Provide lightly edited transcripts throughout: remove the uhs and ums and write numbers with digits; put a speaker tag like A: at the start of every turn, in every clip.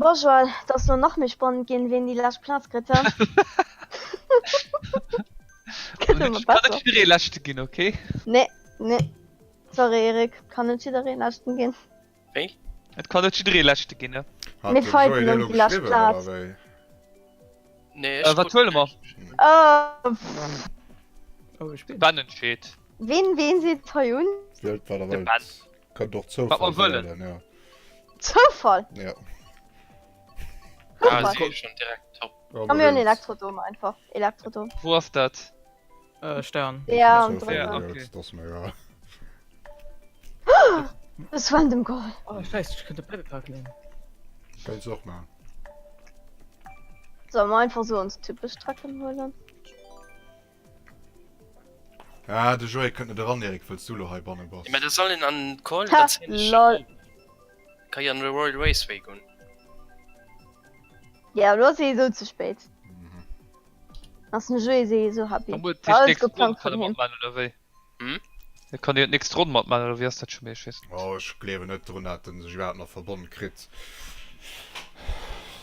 A: Bon Joël, et ass lo nach méi spannend ginn, ween déi lescht Plaz kritt, he? Gëtt ëmmer
B: Kann net
A: besser.
B: jidderee Leschte ginn, okay?
A: Nee, nee. Sorry Eric, kann net jidderee Leschten ginn.
C: Wéi?
B: Et kann net jidderee Leschte ginn, ne?
D: Hat
A: Mir
D: de
A: fighten
D: Joé dir
A: ëm
D: elo
A: déi lescht
D: geschriwwen, oder
A: Plaz.
D: wéi?
C: Nee,
B: Äh,
C: ech
B: wat
C: krut
B: huele mer?
C: näischt.
A: Oh, pff.
E: Oh, ich bin.
B: Ben entscheet.
A: Ween, ween seet hei un?
D: Wielt wat der
B: De
D: wëllt.
B: Ben.
D: Kënnt och
B: Wat
D: Zoufall
B: mer wëllen.
D: wielen, ja.
A: Zoufall?
D: Ja.
C: Ah,
A: Zoufall?
C: si schon direkt top.
D: Ja,
A: Komm mir hunn
D: wielt.
A: Elektrodom einfach. Elektrodom.
B: Wou ass dat?
E: Äh, Stern.
A: Ja, am
D: Zoufall
B: Ja,
A: drëtten.
B: okay.
D: wielt, dat ass mir egal.
A: Das Random Goal.
E: Oh, scheiße, ich könnte Baby Park nehmen.
D: Kéints och maachen.
A: Soll mer einfach so ons typesch Strecken huelen?
D: Ah, de Joé kënnt net eran, Eric, wëlls du lo heibanne bass.
C: Mä da soll een an den Call,
A: Ha,
C: da zéien ech
A: lol.
C: erop. Ka jo an de Royal Raceway goen.
A: Ja, lo ass ee esou ze spéit.
D: Mhm.
A: Ass den Joé see esou happy.
B: Da muss
A: Alles
B: nächst Ronn
A: geplangt
B: kann
A: vun
B: e
A: him.
B: matman oder wéi?
C: Hm?
B: E kann jo d'nächst Ronn matman oder wéi ass dat scho méi? Ech weess net.
D: Oh, ech gleewen net drun, dat en sech iwwerhaapt nach verbonn kritt.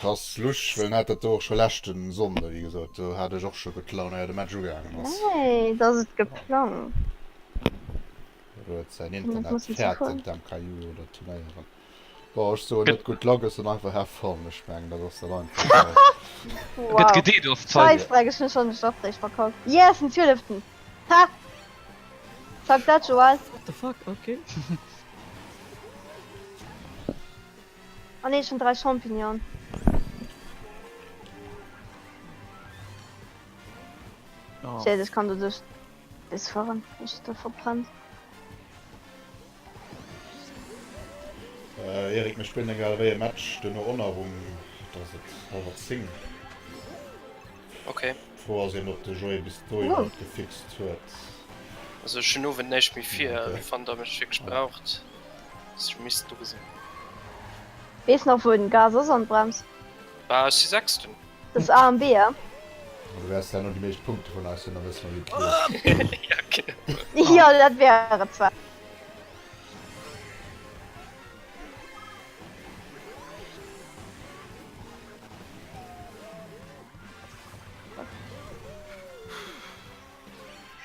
D: Ass lusch, well en hat dat do och scho leschten Sonnde, wéi gesot, do hat ech och scho geklaun, éier de Match ugaangen ass.
A: Nee, et ass et geplangt.
D: Oder huet säin
A: Net
D: Internet
A: mussen ze
D: fäerten
A: fueren.
D: d'MKU oder d'Turnéieren. Bon, ech soen net gutt Luck, ech soen einfach have fun. Ech mengen dat ass dat einfachst.
B: Gëtt
A: Wow.
B: geDDost hei.
A: Scheißdreck, ech hunn schonn de Startréich verkackt. Yes, den zwieleften! Ha! Zack dat, Joël.
E: What the fuck, okay.
A: Oh nee, ech hunn 3 Champignonen.
E: Oh.
A: Shit, ech kann doduerch bis fueren. Ech da verbrennt.
D: Äh, Erik, mir spillen egal wéi e Match duerno oner um, wat ass et, hallwer 10.
C: Okay.
D: D'Fro ass eben, ob de Joé bis dohin
A: Oh.
D: dat gefixt huet.
C: Also ech hunn Owend näischt méi vir,
D: Okay.
C: wann der mech wierklech braucht. Ech misst do sinn.
A: Weess nach wou den Gas ass an d'Brems.
C: Bah, ech si Sechsten.
A: Dat ass A an B, ja?
D: Du wäers herno déi meescht Punkte vun eis hunn, da wësse mer wéi et geet.
C: Ja, genau.
A: Jo, dat wär et zwar.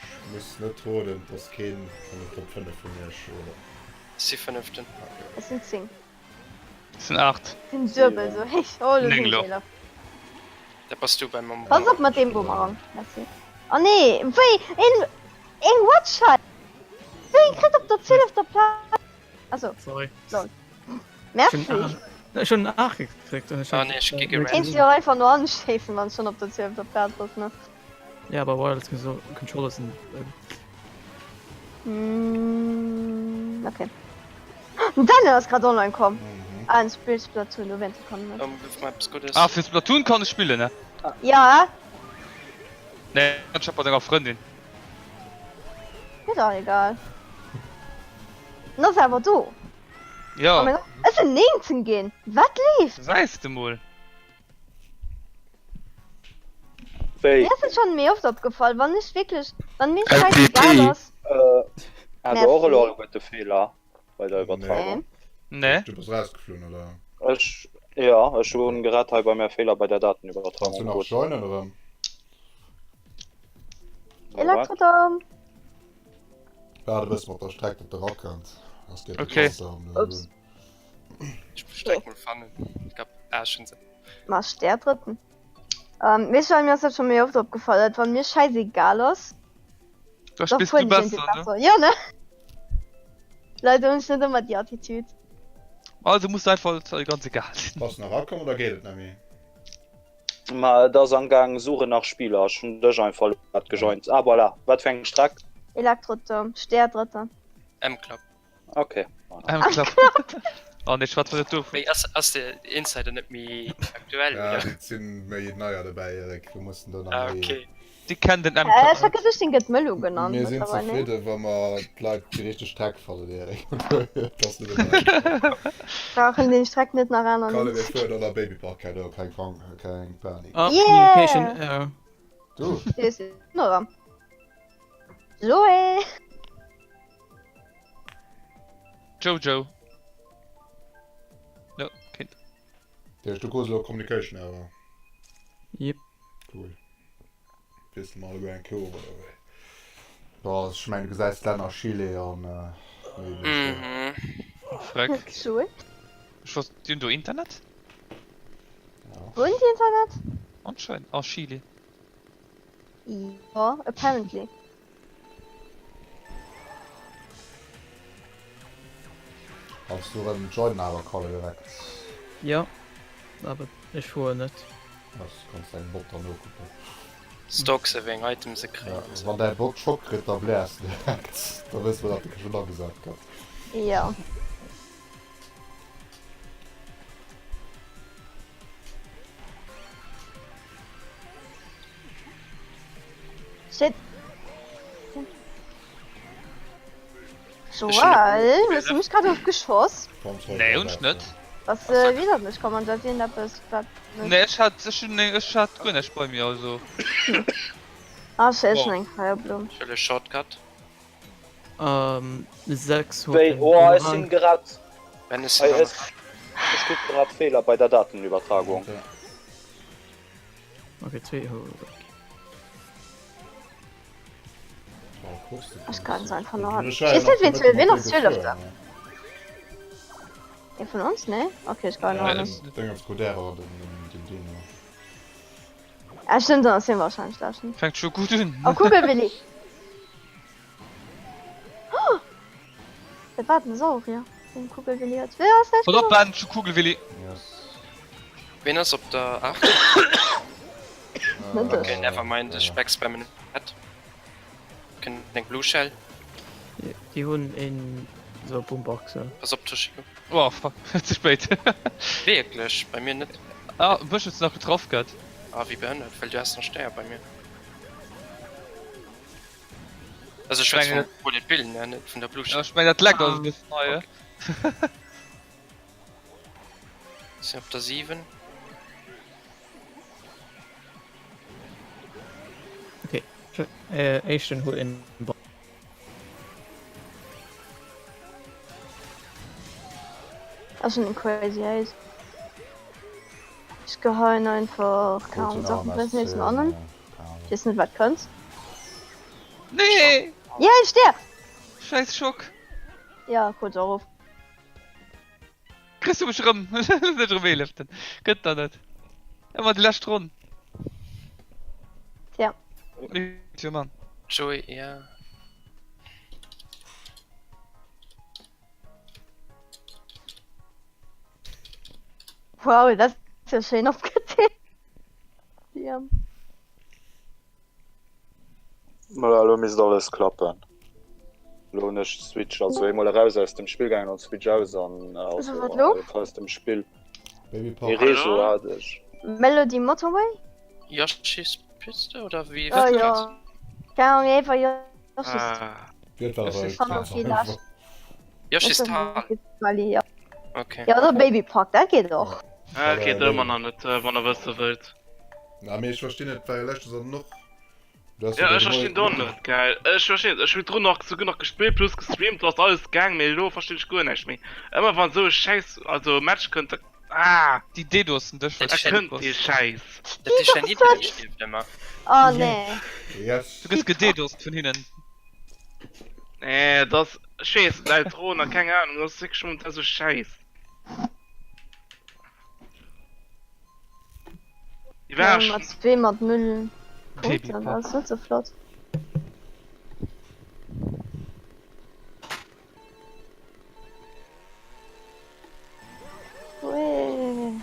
D: Ech muss net roden, et ass keen vun den Top 5 vun iech, oder?
C: Ech si Fënneften.
A: Ech sinn 10.
B: Ech sinn 8.
A: Sinn duebel sou héich. Oh, lo sinn
B: 9 lo.
A: ech 11.
C: Dat bass du beim Mambo.
A: Pass op mat deem Boomerang. Merci. Oh nee, wéi een een what schei. Wéi kritt op der 12. Plaz. Also,
E: Sorry.
A: lol. Merci.
E: Ech hunn 8 gekriegt und ech
C: Ah, nee, ech gi gerannt.
A: Kéints jo einfach no anschéissen, wann schon op der 12. Plaz ass, ne?
E: Ja, aber Wireless Controller sind.
A: Mm, okay. Den Daniel ass grad online komm.
D: Mhm.
A: Ah, en spillt Splatoon, do wäert kann net.
C: Um, wirf mal eppes Guddes.
B: Ah, fir Splatoon kann ech spillen, ne?
A: Ja,
B: Nee, ech hab bei denger Frëndin.
A: mir dach egal. En ass awer do.
B: Ja.
A: Oh mein Gott, ech sinn 19 ginn. Wat leeft?
B: Säis de mol.
F: Wéi?
A: Mir ass et schonn méi oft opgefall, wann ech wierklech, wann mir schäiss egal ass.
F: Äh, hat och elo
A: Merci.
F: alleguerte Feeler bei der Iwwertragung?
B: Nee.
D: Du bass rausgeflunn, oder?
F: Ech, jo, ech hunn grad hei bei mir Feeler bei der
D: Kanns du
F: Datenübertragung
D: nach
F: krut.
D: joinen erëm?
A: Elektrodom.
D: Waart e bëssen op der Streck, datt de rakënnt. Ass geet
B: Okay.
A: Ups.
C: Ech bestreck mol fannen. Ich glaub, ah, schon se.
A: Ma der drëtten. Ähm, weess du, mir ass dat schon méi oft opgefall, dat wann mir schäiss egal ass,
B: Da
A: da
B: spillst du
A: fueren ech
B: besser,
A: irgendwie
B: ne?
A: besser. Ja, ne? Leider hunn ech net ëmmer déi Attitude.
B: Also muss einfach ganz egal sinn.
D: Bass nach rakomm oder geet et net méi?
F: Ma et ass am Gaang Suche nach Spieler. Ech hunn dech einfach elo grad gejoint. Ah voilà, wat fir eng Streck?
A: Elektrodom, Stär drëtten.
C: M-Club.
F: Okay.
B: M-Club. Oh nee, schwätz mer net dovun.
C: Wéi ass ass de Insider net méi aktuell
D: Ja,
C: oder?
D: et sinn méi neier dobäi, Eric. Du muss den do nach
C: Ah
D: méi.
C: okay.
B: Déi kennen den
A: Äh,
B: M-Club
A: ech hat
B: net.
A: geduecht, deen gëtt Mëllo genannt
D: Mir sinn
A: mëttlerweil, nee?
D: zefridde wa mer d'Leit déi richteg Streck fannen, Eric. Et ass net ëmmer einfach.
A: Brauchen den Streck net nach aner
D: Kalle, mir
A: Nimm.
D: fueren an der Babypark, keng keng Fang, keng Panik.
E: Ah,
A: Yeah!
E: Communication Error.
D: Du.
A: Hier ist Nora. Joé!
B: Jojo. Jo, Kind.
D: Heescht du krus elo Communication Error?
E: Jep.
D: Cool. Wiessele mer alleguer eng Kéier of oder wéi? Bon, ech mengen du gesäis d'Länner Chile an méi wéi
C: Mhm.
B: Freck.
A: Schuld.
B: Ech wosst, déi hunn do Internet?
D: Ja.
A: Hunn déi Internet?
B: Anscheinend. Ah, Chile.
A: Jo, apparently.
D: Kanns du erëm joinen awer Kalle direkt?
E: Jo, awer ech fueren net.
D: Ass kanns däin Bot dann nokucken.
C: Stalk se wéi eng Items se kréien an sou.
D: Wann däi Bot Schock kritt da bläers de direkt, da wëss mer dat de schonn agesat gëtt.
A: Jo. Shit. Joël, hues du mech grad ofgeschoss?
B: Nee, hunn ech net.
A: Was äh, widert mech komm an dat sinn eppes wat
B: Nee, ech hat ech hunn ech hat guer näischt bei mir also.
A: Ah, ech hunn eng Feierblumm.
C: Ech wëll e Shortcut.
E: Ähm, 6 huet
F: Wéi?
E: en
F: Oh, ech
E: Boomerang.
F: sinn grad.
C: Wenn es
F: Hei, ech, ech krut grad Feeler bei der Datenübertragung.
D: Okay.
E: Okay, 2 hu.
A: Ech kann se einfach noch an. Ich weiß nicht, wen zu wen ass 12. Ee vun ons, ne? Okay, ech kann
B: Ja,
A: noch.
D: Deng ass Codera, den, den Dino.
A: Ah, stimmt, dann ass hien wahrscheinlech läschen.
B: Fänkt scho gutt un.
A: Oh, Kugelwilli! Oh! Dat war den Saurier, den Kugelwilli huet. Wéi ass dat?
B: Pass op, Ben, ech hu Kugelwilli.
D: Yes.
C: Ween ass op der 8?
A: Net ech.
C: Okay, never mind, ech backspammen net. Kënnt eng Blue Shell.
E: Déi hunn een esou Boomboxen.
C: Pass op, Toshiko.
B: Oh fuck, ze spéit.
C: Wierklech? Bei mir net.
B: Ah, e bëschen hues de nach getraff gëtt.
C: Ah, wéi behënnert, well du has nach Stéier bei mir. Also ech schwätz vum Bullet Bill, ne, net vun der Blue Shell.
B: Ja, ech meng dat leckt alles e bëssen hei,
C: he. Sinn op der 7.
E: Okay, éischten huet een
A: Ass schon en crazy Haze. Ech geheien einfach keine Ahnung Sachen brennt nächsten an. Ich wees net wat kënnt.
B: Nee!
A: Ja ech sterf!
B: Scheiß Schock!
A: Ja kurz och of.
B: Kriss du mech erëm? Net erëm eeleften. Gëtt der net. Ëmmer déi lescht Ronn.
A: Tja.
B: Jo Mann.
C: Joey, ja.
A: Wow, dat ass jo schéin opgedeelt. Ja.
F: Voilà, elo misst alles klappen. Elo hunn ech d'Switch, also eemol eraus aus dem Spill gaangen an d'Switch aus an also
A: So, wat lo?
F: aus dem Spill.
D: Baby
F: Ee
D: Park.
F: Réseau hat ech.
A: Melody Motorway?
C: Yoshi's Piste oder wéi?
A: Oh ja. Keine Ahnung, einfach Yoshi's.
C: Ah.
D: Gëtt awer
B: Yoshi's
D: einfach.
C: Yoshi's Tal.
A: Valley, ja.
C: Okay.
A: Ja, oder Baby Park, dat geet och.
G: Ah, okay, do ëmmer nach net, wann der wësse wëllt.
D: Na, mee ech verstinn net, well leschtens an och. Du hast
G: Ja,
D: jo
G: ech
D: den
G: verstinn do net, gell. Ech verstinn net, ech hunn drun nach souguer nach gespillt plus gestreamt, do ass alles gaang, mee elo verstinn ech guer näischt méi. Ëmmer wann esou e Schäiss, also Match kënnt, da, ah,
B: Déi DDoSen dech,
C: Dat
G: da
C: ist ja
G: kënnt dee Schäiss.
C: Dat ist ja nicht dat stirbt ëmmer.
A: Oh nee.
D: Yes.
B: Du gëss geDDost vun hinnen.
G: Nee, dat ass, ech weess net, Eltron a keng Ahnung, dat ass wierklech momentan esou Schäiss. Déi war
A: Mat zwee mat Müll.
B: Baby
A: Punkten, dat ass net sou flott. Wee.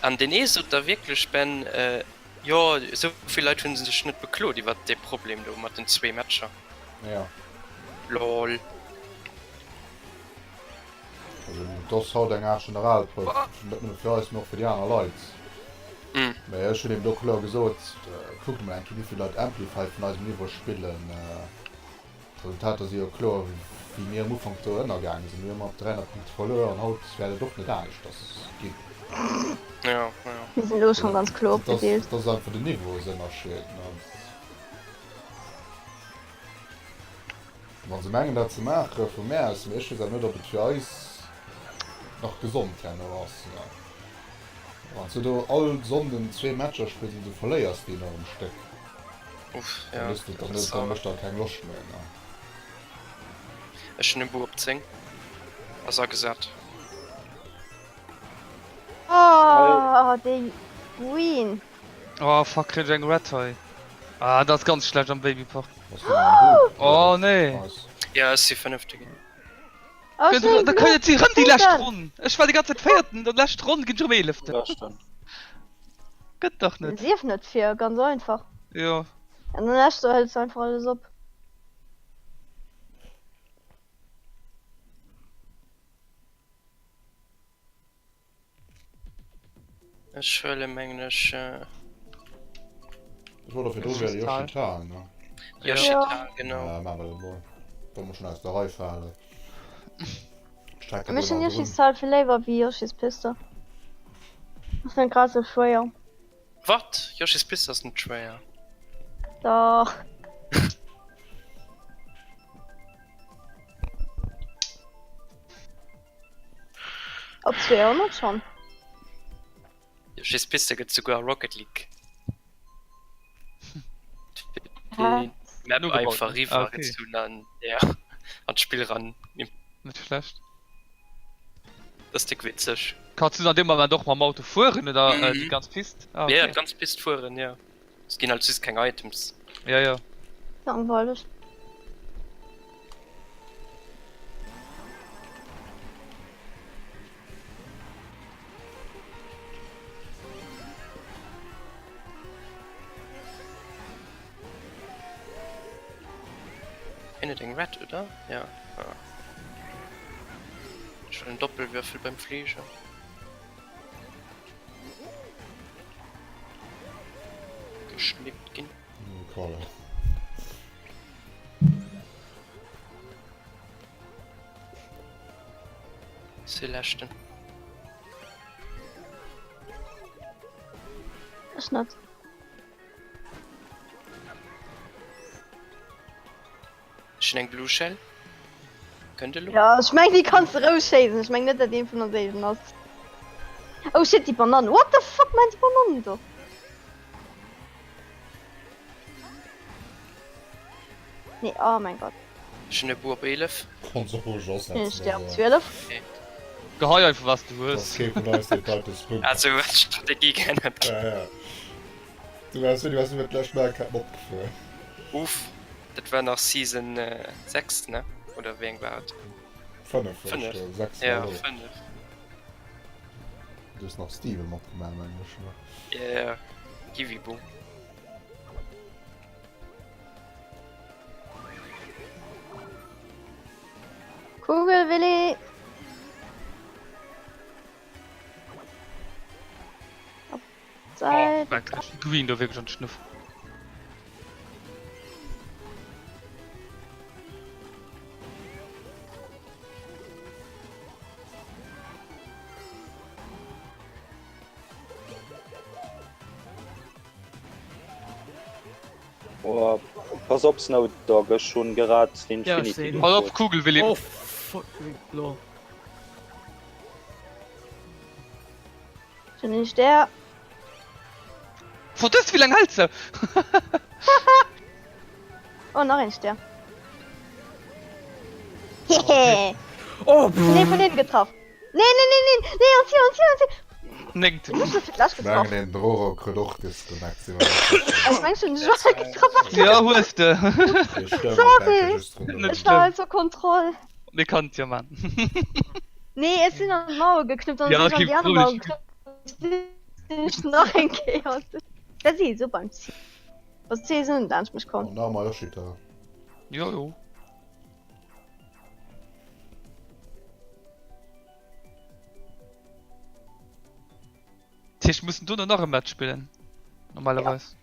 C: An deen ee sot da wierklech, Ben, jo, esou vill Leit hu sech net beklot iwwert dee Problem do mat den zwee Matcher.
D: Ja.
C: Lol.
D: Also et ass haut eng Aart Generalprouf, net nëmme fir eis, mee och fir déi aner Leit. Mee ech hunn eben do kloer gesot, kuckt emol eng Kéier, wéi vill Leit Amplify vun eisem Niveau spillen. D'Resultater si jo kloer, wéi mir am Ufank do ënnergaange sinn. Mir hu ëmmer op 300 Punkte verluer an haut wäert et och net aneschters ginn.
C: Jo, jo.
A: Mir sinn elo schonn ganz kloer opgedeelt.
D: Dat ass einfach den Niveausënnerscheed. Wa se mengen dat ze maachen, vu mär aus, mee ech weess awer net, ob et fir eis nach gesond herno ass. Wann s du do all Sonnden zwee Matcher spills an du verléiers déi nach um Stéck,
C: Uff,
D: dann
C: ja,
D: hues du,
C: dat
D: dann,
C: ass
D: dann
C: sauer.
D: mécht dat keng Loscht méi, ne?
C: Ech hunn e Bou op 10. Ass agesat.
A: Oh, déi Queen.
B: Oh fuck, kritt ech eng Red hei. Ah, dat ass ganz schlecht am Babypark.
D: Was fir eng Bou?
B: Oh nee.
D: Nice.
C: Ja, ech si fënnefte ginn.
A: Oh, schön,
B: Da kann et si rëm déi lescht
A: Véierten.
B: Ronn. Ech war déi ganz Zäit Véierten, dann lescht Ronn ginn ech rëm Eeleften.
F: Leschten.
B: Gëtt dach net.
A: Sief net vir, ganz einfach.
B: Jo.
A: An der leschter hëls du einfach alles op.
C: Ech huele mengen ech.
D: Ech wollt och virdru wär Yoshital, ne?
C: Yoshital, genau.
D: Ja, maache mer dat mol. Wa mer schonn aus der Rei falen. D'Streck
A: Mir hunn Yoshi's-Tal vill léiwer wéi Yoshi's Piste. Ass net grad sou schwéier.
C: Wat? Yoshi's Piste ass net schwéier.
A: Dach. Op 200 schon.
C: Yoshi's Piste gëtt souguer a Rocket League.
A: Hä?
C: Map
B: Nogebaut,
C: einfach
B: ne?
C: riwwer
B: Ah, okay.
C: gezunn an ja an d'Spill ran.
B: Net schlecht.
C: Dat ass déck witzeg.
B: Kanns du an deem Moment och mam Auto fueren oder äh,
C: Mhm.
B: déi ganz Pist? Ah,
C: Ja,
B: okay.
C: d'ganz Pist fueren, ja. Et ginn halt just keng Items.
B: Ja, ja.
A: Langweileg.
C: Hien huet eng Red, oder? Ja. Ah. Ech wëll en Doppelwürfel beim Fliegen. Geschnippt ginn.
D: Kolla.
C: Ass de leschten.
A: Ech net.
C: Ech hunn eng Blue Shell. Kënnt elo.
A: Ja, ech meng déi kanns de roueg schéissen. Ech meng net dat een vun ons éiwen ass. Oh shit, déi Banann. What the fuck man déi Banannen do? Nee, oh mein Gott.
C: Ech hunn e Bou op 11.
D: Kanns och roueg
A: Ech
D: asetzen.
A: sti op 12.
B: Gehei einfach was du
D: Ass
B: hues.
D: kee vun eis deen d'Items bummt.
C: Also huet d'Strategie geännert.
D: Ja, ja. Du waars du waars iwwert d'lescht Mal grad matgefuer.
C: Uff, dat war nach Season 6, ne? Oder wéi eng war et?
D: 5 war
C: 5.
D: ech do, 6 war
C: Ja,
D: elo.
C: 5.
D: Du hues nach Steven matgemaach, mengen ech, ne?
C: Ja, ja. Kiwibo.
A: Kugelwilli! Op
B: Oh,
A: d'Säit.
B: Green do wierklech an d'Schnuff.
F: Oh, pass op Snowdog, ech hunn grad
E: Ja, ech
F: d'Infinity
E: sehen.
B: Pass op, Kugel, Willi.
E: Oh fuck, wéi blo.
A: Schon een Stär.
B: Vor dës, wéi laang hält se?
A: Oh, nach een Stär. Hehe.
E: Oh,
A: Nee, vun hinten getraff. Nee, nee, nee, nee, nee, ons hier, ons hier, ons hier.
B: Néngten.
A: Ech hu fir d'lescht getraff.
D: Mengen een Roro krut och Disconnect, si mer net sécher.
A: Ech meng schon, ech hu getraff.
B: Ja, hues de.
D: Déi Stëmm
A: Sorry.
D: denke just drun.
B: Net
A: Ech war also Kontroll.
B: Mir kann et jo man.
A: Nee, ech sinn an d'Mauer geknuppt an
B: Ja,
A: sinn an
B: okay,
A: déi aner Mauer
B: Problem.
A: geknuppt. Sinn ech nach eng Kéier. Dat si esou beim Zil. Was si sinn laanscht mech komm.
D: Oh, nach emol Yoshida.
B: Jo, jo. Dat heescht, mussen dono nach e Match spillen? Normalerweis.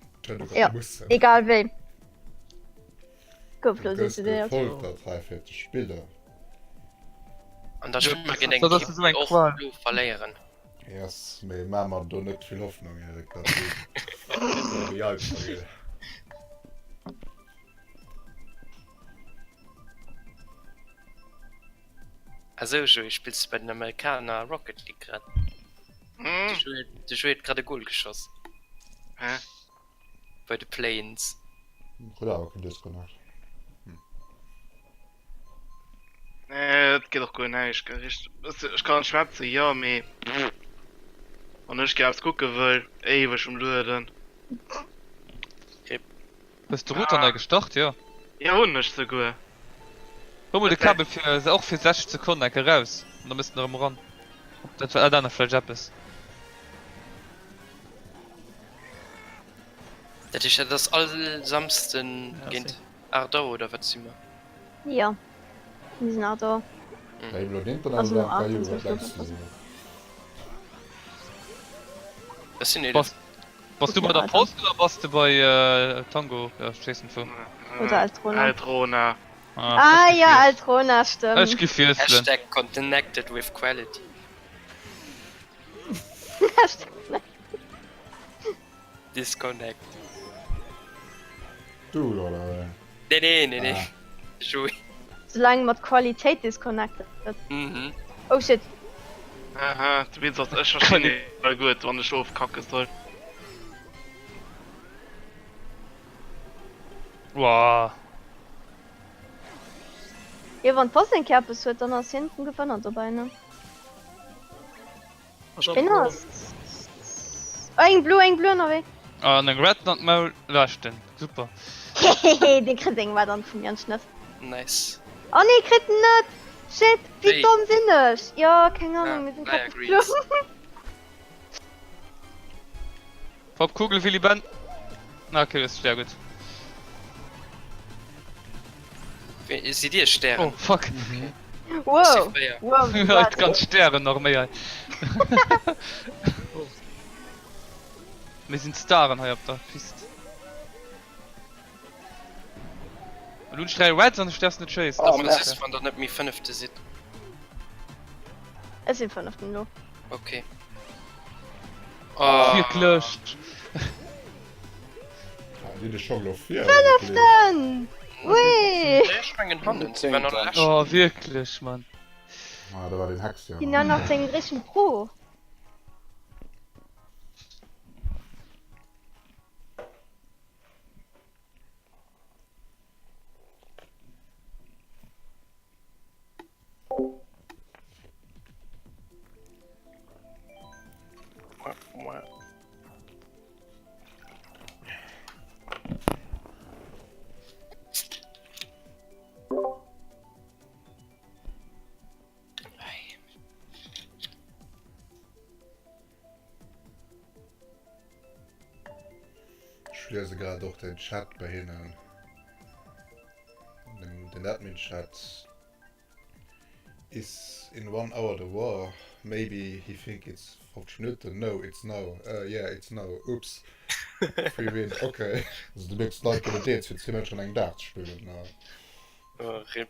A: Ja, egal wéi. Gouf lo
D: Du gëss
A: decidéiert.
D: gefoltert hei fir ze spillen.
C: An da spille mer géint eng
B: Dat ass
C: Ekipp,
B: esou eng
C: déi och
B: Qual.
C: elo verléieren.
D: Yes, mee maa mer do net vill Hoffnung, Erik, dat déi méi einfach ginn.
C: Ah sou Joé, spills de bei den Amerikaner Rocket League grad?
G: Hm?
C: De Joé, de Joé huet grad e Goal geschoss.
G: Hä?
C: Bei de Play-ins.
D: Huet awer keen Disconnect. Hm.
G: Nee, dat geet och guer näischt, gell? Richt, ech kann schwätzen, jo, mee wann ech gär eppes kucke wëll, éiweg um Lueden.
C: Rip.
B: Hues de Router nei gestart? Jo.
G: Jo, hunn ech souguer.
B: Hol mol de Kabel fir och fir 60 Sekonnen enke raus an da mëss den erëm eran. Dat war dat ännert vläicht eppes.
C: Dat heescht dat ass all Samsden géint 8 Auer oder wat si mer?
A: Jo, mir sinn 8 Auer.
D: Wéi elo den Internet
A: Also no
D: oder
A: 8
D: MKU,
A: sinn
D: wat denks du?
C: Ech sinn 11.
B: Bass bass du bei der Post oder bass de bei Tango? Ja, ech weess net wou.
A: Oder Eltrona.
G: Eltrona.
B: Ah,
A: Ah
B: ech
A: ja,
B: gi
A: Eltrona,
B: Ech
A: stëmmt.
B: gi fiesselen.
C: Hashtag connected with quality.
A: Hashtag
C: Disconnect.
D: Du oder wéi?
C: Nee, nee, nee, nee.
D: Ah.
C: Joey.
A: Soulaang mat Qualitéit disconnected gëtt.
C: Mhm.
A: Oh shit.
G: Aha, du weess dass ech verstinn dech gutt wann ech ofkacke soll.
B: Woah.
A: Jo wann d'Post eng Kéier eppes huet, dann ass hien den Gewënner dobäi ne? Ween ass? Oh eng blo, eng blo ënnerwee.
B: An eng red an d'Maul leschten. Super.
A: Hehehe, dee kritt eng red an vun mir an d'Schnëss.
C: Nice.
A: Oh nee, kritt en net! Shit, wéi
C: Wéi?
A: domm sinn ech? Jo, keng Ahnung,
C: Ah,
A: mir sinn
C: naja,
A: grad
C: Greens.
A: geflogen.
B: Pop Kugel Willy Ben. Ah, okay, das ist sehr gut.
C: Wéi, sidd Dir Stären?
B: Oh fuck.
A: Wow,
C: Fréier.
A: wow,
B: Halt
A: wat?
B: ganz Stären nach méi hei. Mir sinn Staren hei op der Pist. An hunn ech 3 Reds an ech därfs net schéissen.
F: Oh,
C: Wann
F: Merde.
C: wann der net méi Fënnefte sidd.
A: Ech sinn Fënneften elo.
C: Okay. Oh.
B: Wierklech?
D: Dir de Schock lo vir.
A: Fënneften! Wee!
C: Ech mengen hannen, si war nach leschten.
B: Oh wierklech Mann.
D: Ah, da war den Hex ja.
A: Ginn dann nach seng richtegen Pro.
D: Ech liese grad och den Chat bei hinnen. Den Admin-Chat is in one hour the war. Maybe he think it's 50 Minuten. No, it's now. Uh, yeah, it's now. Oops. Free win. Okay. Also du mierks, d'Leit ginn et eens fir 10 Matcher an engem Dag ze spillen.
C: Oh, rip.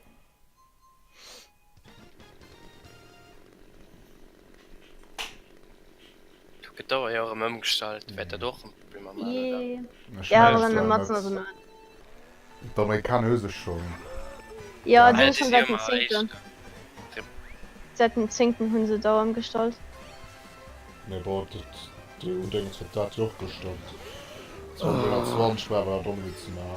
C: Lo gëtt d'Auer jo erëm ëmgestallt, wäert dat och erëm Problemer man, oder?
A: Jee.
D: Ech
A: Ja,
D: mengen
A: awer
D: zwar
A: matzen
D: net.
A: ass en net.
D: D'Amerikaner hu sech schonn.
A: Ja, déi
C: Ah,
A: hu
C: déi
A: schonn
C: si
A: säit dem
C: ëmmer
A: 10.
C: éischter. Rip.
A: Säit dem 10. hunn se d'Auer ëmgestallt.
D: Mee bon, dat déi hunn Déngens huet dat jo och gestëmmt. 2021 war awer dat Onwitz, mä.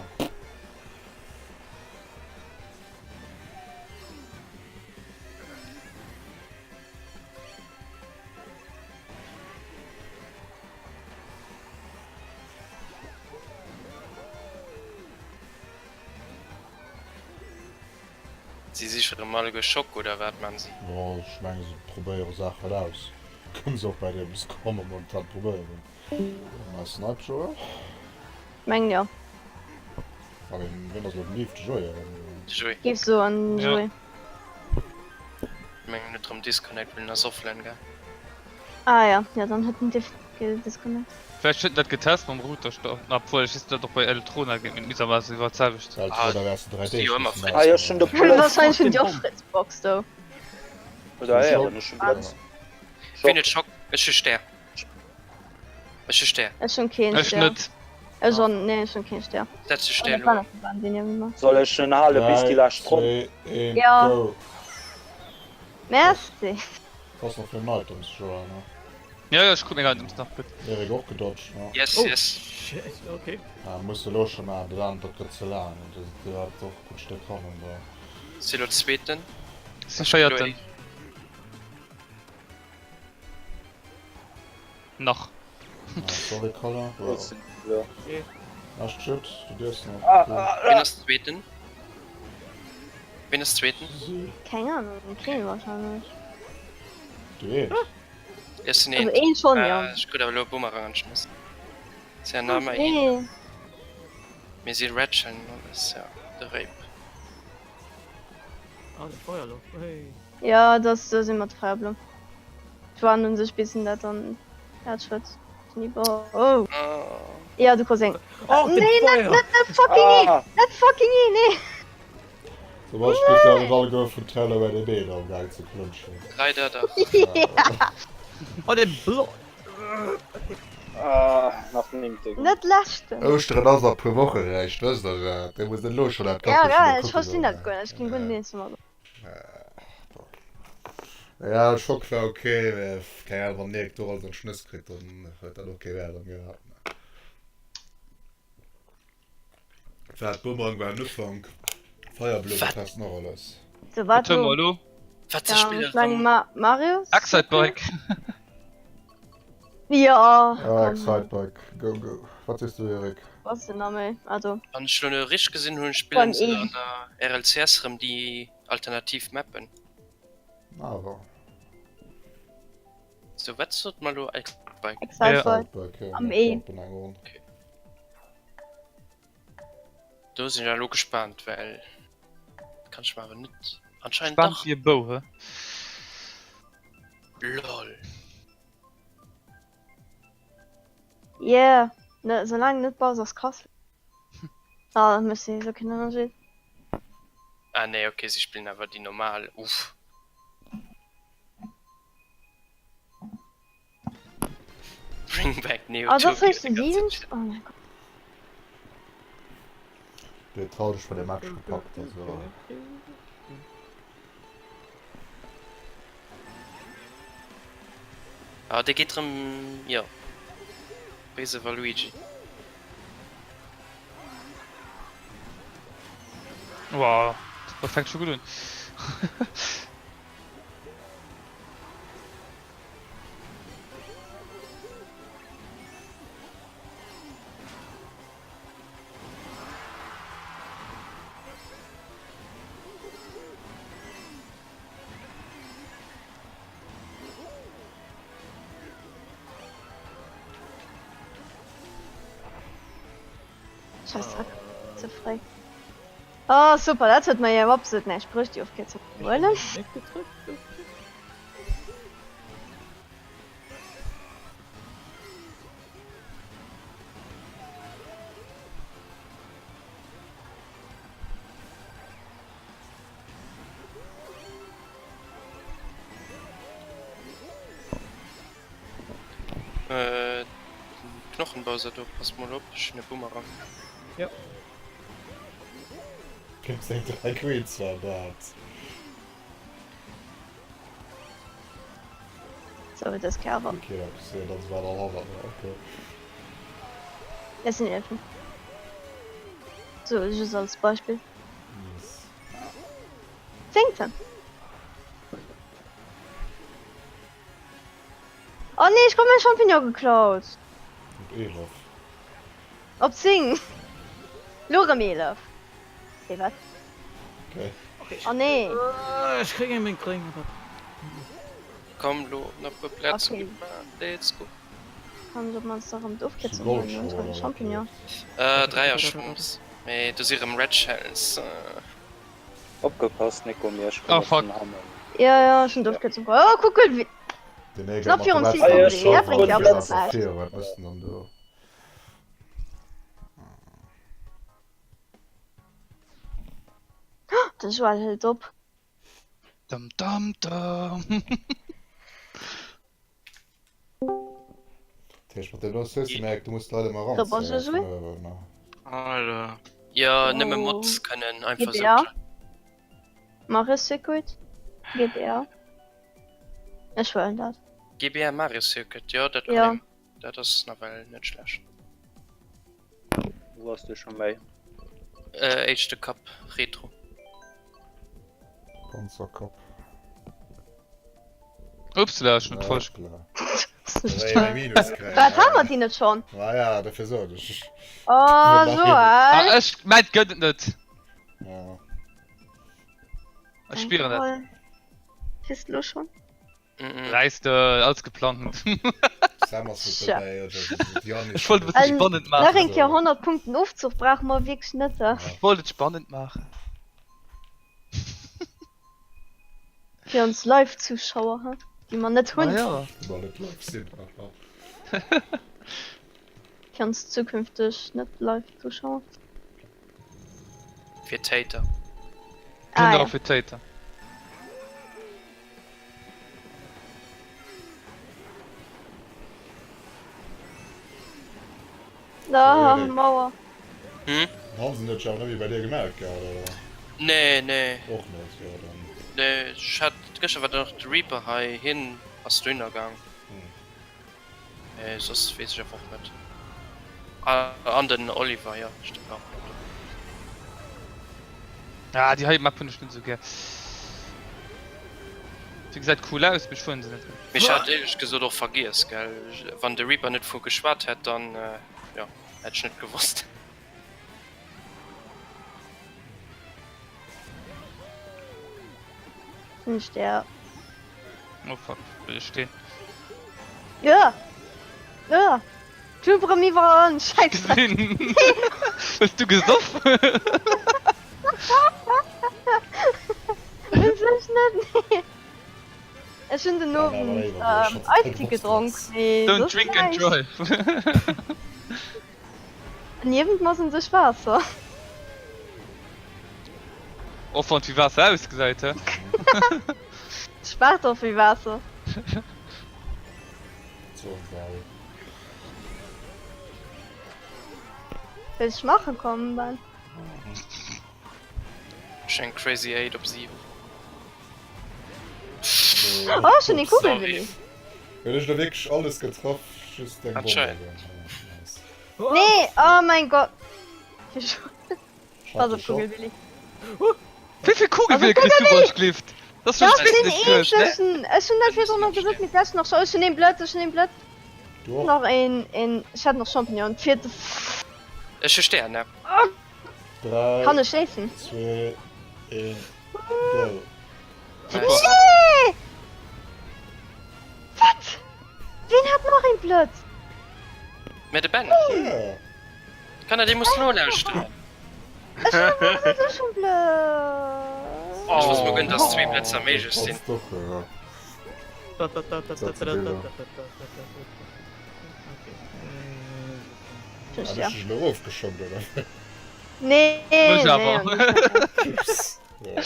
C: Si siche rem alleguer Schock oder wat man si?
D: Jo, ech menge se probéiere Saachen aus. Kënne se och bei dem Score momentan probéieren. Nice snipe Joer.
A: Mengen jo.
D: Ah, wien wien ass elo den Yves? De Joé oder?
C: De Joé.
A: Géif soen
B: Ja.
A: Joé.
C: Mengen huet rem Disconnect well en ass offline gaang.
A: Ah ja, ja dann huet en def gedisconnect.
B: Vläicht huet en dat getest mam Router starten, obwuel ech weess net ob dat och bei Eltrona geet, mee et misst awer iwwer d'selwecht sinn.
D: Eltrona wäers de 3
C: si
D: Deeg
C: jo ëmmer
D: missen
C: Fritz.
F: Ah jo, ech hunn de
D: ausmachen.
F: Blëtz.
A: Wahrscheinlech hunn déi och Fritzbox do.
F: Oder Ären, ech hunn Blëtz.
C: Wien huet Schock? Ech hu Stär. Ech hu Stär.
A: Ech hunn keen
B: Ech
A: Stär.
B: net.
A: Ech och, nee ech hunn keen Stär.
C: Setz de
A: Oh,
C: Stär
A: dat war
C: elo.
A: nach de Wahnsinn, ja, wéi immer.
F: Soll ech en hale bis déi
D: 3,
F: lescht Ronn?
D: 2, 1,
A: Ja.
D: go!
A: Merci.
D: Pass nach fir den Items, Joanna.
B: Jo, jo, ech krut meng Items nach, gutt.
D: Erik och gedodged, ne?
C: Yes,
E: Oh
C: yes.
E: shit, okay.
D: Ah, muss elo scho maachen, dat anert dat gëtt ze laang. Dat hat och e gutt Stéck hannen do.
C: Si lo Zweeten.
B: Si Véierten. Nach.
D: Ah, sorry Colin. Wow. Ass gutt, du dierfs nach.
F: Ah, ah,
C: Wien ass Zweeten? Wien ass Zweeten?
D: Si.
A: Keng Ahnung, keen wahrscheinlech.
D: Du eent.
C: Ech sinn
A: Also
C: eent.
A: een schon, jo.
C: Ech krut awer elo e Boomerang angeschmiss. Si an amer een.
A: Nee.
C: Mir si Ratcheln alles, ja. De Rape.
E: Ah, de Feuerloch, hey.
A: Ja, das, do si mat Feierblumm. Ech waren un sech bis en dat dann dat huet. Oh. Ja, du kriss eng.
E: Oh, de
A: Nee, net,
E: Feuer!
A: net, net fucking ee!
F: Ah.
A: Net fucking ee, nee!
D: Zum Beispill gëtt jo net alleguer vun Teller bei de Been am Gaang ze klënschen.
C: Leider dach.
E: Oh, de Blo.
F: Ah, nach néngte.
A: Net leschten.
D: Ouschteren ass a puer Woche réischt, wësst der dat? Dir musst elo schonn dat
A: Ja,
D: Kappchen
A: ja,
D: do
A: ech
D: kucke
A: verstinn dat
D: goen.
A: guer net. Ech ginn guer net eens domadder.
D: Ja, de Schock war ok, mä keng Ahnung, wann Erik do alles an d'Schnëss kritt, dann huet dat och kee Wäert erëm gehat. Wat, Bumerang war en Ufank, Feierblumm, wat passt nach alles?
A: So, wat
B: Wat hu mer
A: lo?
B: elo?
C: Wat ze
A: Ja,
C: spillen
A: ech meng
C: erëm?
A: Ma Mario?
B: Excite Bike.
A: Ja,
D: Ah,
A: komm.
D: Excite Bike, go go. Wat sees du, Erik?
A: Was denn da méi? Also.
C: Wann ech lo net richteg gesinn hunn, spillen
A: Beim
C: se
A: E.
C: an der RLCS rëm déi alternativ Mappen.
D: Awer.
C: So, wat sot mer lo? Excite Bike.
A: Excite
B: Ja.
A: Bike.
D: Excite Bike, jo,
A: Am
D: mir
A: E.
D: klappen eng Ronn.
C: Do sinn ech elo gespaant, well kann ech mer awer net anscheinend
B: Spannt
C: dach.
B: wéi e Bou, he?
C: Lol.
A: Yeah, ne, soulaang net Bowser's Castle. Ah, dat mécht sowieso keen Ënnerscheed.
C: Ah nee, okay, si spillen awer déi normal. Uff. Bring back Neo
A: Ah, das
C: Tokyo,
A: heißt
C: de ganze
A: 7.
C: Chat.
A: Oh mein Gott.
D: Dir trau dech bei dem Match gepackt, also.
C: Ah, dee geet rëm, jo. Béise Waluigi.
B: Wow, dat fänkt scho gutt un.
A: Scheißdreck. Ze fréi. Oh super, dat huet mer jo absolut näischt bruecht, déi Ofkierzung ze huelen.
C: Äh, Knochenbowser do, pass mol op, ech hunn e Boomerang.
E: Ja.
D: Kim seng 3 Queens war dat.
A: Sou, dës Kéier awer.
D: Okay, eppes, jo, dann war der hannert mir, okay.
A: Ech sinn Elfen. So, just als Beispill.
D: Yes.
A: Zéngten! Oh nee, ech krut mäi Champignon geklaut!
D: Op 11.
A: Op 10! Lo rëm 11. Hey, wat?
D: Okay.
A: Oh nee!
E: Ech kréien meng Kréng awer.
C: Komm lo, nach puer Plätzen
A: Okay.
C: gutt maachen, let's go.
A: Kann ech op mannst erëm d'Ofkierzung
D: Gold
A: huelen,
D: Show
A: hunn
D: oder
A: Champignon.
C: Äh, Dräierchance. Mee do si rëm Red Shells.
F: Opgepasst Nico, mir ech
B: Oh,
F: komme
B: fuck.
F: vun hannen.
A: Ja, ja, ech hunn d'Ofkierzung. Oh, kuck, wéi.
D: Den Erik
A: Knapp
D: mat
A: virum
D: der
A: Ziel
D: letzter
F: kommen,
D: Show
F: dat bréngt jo
D: war
A: absolut näischt.
D: vier, wat mëss den dann do?
A: Den Joël hëlt op.
B: Dum dum dum.
D: Dat heescht mat dem do Merk, du musst d'Leit ëmmer
A: So, bonjour,
D: eranzéien
A: Joé.
D: vun uewen, ne?
G: Alter.
C: Jo, nëmme
A: Oh.
C: Mods kënnen einfach
A: GTA.
C: sou.
A: Mario Circuit. GTA. Ech huelen dat.
C: GBA Mario Circuit, jo dat kann
A: Ja.
C: een, dat ass nawell net schlecht.
F: Wou ass de scho méi?
C: Äh, éischte Cup Retro.
D: Panzerkapp.
B: Upsala, ech hunn et falsch.
A: Wat ha mer déi net schonn?
D: Ah ja, dofir sot ech.
A: Oh Joël!
B: Ah, ech, mä et gëtt et net.
D: Ja.
B: Ech spieren et.
A: Fiers de lo schonn?
B: Räiss de, alles geplangt.
D: Sam ass net dobäi, oder Yannick.
B: Ech wollt e bësse spannend
A: Nach
B: maachen.
A: eng Kéier 100 Punkten Ofzuch brauche mer wierklech net.
B: Ech wollt et spannend maachen.
A: Fir ons Live-Zuschauer, he? Déi mer net hunn.
B: Ah ja.
D: Déi mer net live sinn, haha.
A: Fir ons zukünfteg net Live-Zuschauer.
C: Fir d'Hater.
A: Ah,
B: Genau,
A: ja.
B: fir d'Hater.
A: Ah, Mauer.
C: Hm?
D: Den Hansen huet sech awer net méi bei dir gemellt gehat, oder?
C: Nee, nee.
D: Och net, jo dann.
C: Nee, ech hat, gëschter war nach de Reaper hei, hien ass dohinner gaang. Mee soss weess ech awer och net. Ah, an den Oliver, jo, stëmmt war och nach do.
B: Ah, déi hei Map hunn ech net esou gär. Se gesäit cool aus, mee ech fueren se net gär.
C: Mee ech hat éierlech gesot och vergiess, gell. Wann de Reaper net vu geschwat hätt, dann, jo, hätt ech net gewosst.
A: Sinn ech der.
B: Oh fuck, will ech stehen.
A: Ja. Ja. Du brem iwwerall an, Scheiße.
B: Hues du gesoff?
A: Un sech net, nee. Ech hunn den Owend ähm, Eistee gedronk, mee
B: Don't
A: soss
B: drink and
A: näischt.
B: drive.
A: Niewent mer ass un sech Waasser.
B: Och wann et wéi Waasser ausgesäit, he?
A: Schmaacht och wéi Waasser.
D: So geil.
A: Wëlls schmachen kommen, Ben?
C: Ech eng Crazy 8 op 7.
A: Oh, ech hunn ee Kugelwilli.
D: Huet ech da wierklech alles getraff, just eng Bomm.
C: Anscheinend.
A: Nee, oh mein Gott. Pass op, Kugelwilli.
B: Wéi vill Kugelwille kriss du wann ech glift? Das
A: Das
B: ass
A: den
B: schon duerch, ne?
A: eenzegen. Ech hunn dat virdrun noch gesot, mee d'lescht nach scho. Ech hunn een Blëtz, ech hunn een Blëtz.
D: Du och?
A: Nach een, een, ech hat nach Champignon. Vierte.
C: Ech hu Stär, ne?
D: 3,
A: Kann ech schéissen?
D: 2, 1, go.
B: Super.
A: Nee! Wat? Ween hat nach een Blëtz?
C: Mä de Ben.
D: Ja.
C: Kanner, dir musst nolauschteren.
A: Ech hunn awer gesot, ech hunn Blëtz.
C: Ech wosst mol guer net, dass zwee Blëtzer méiglech sinn.
D: Passt doch, ja.
A: Ech
D: Hat
A: ja.
D: ech dech elo erofgeschonkt, oder?
A: Nee,
B: Mech
A: nee,
B: awer.
D: Ups. Ja.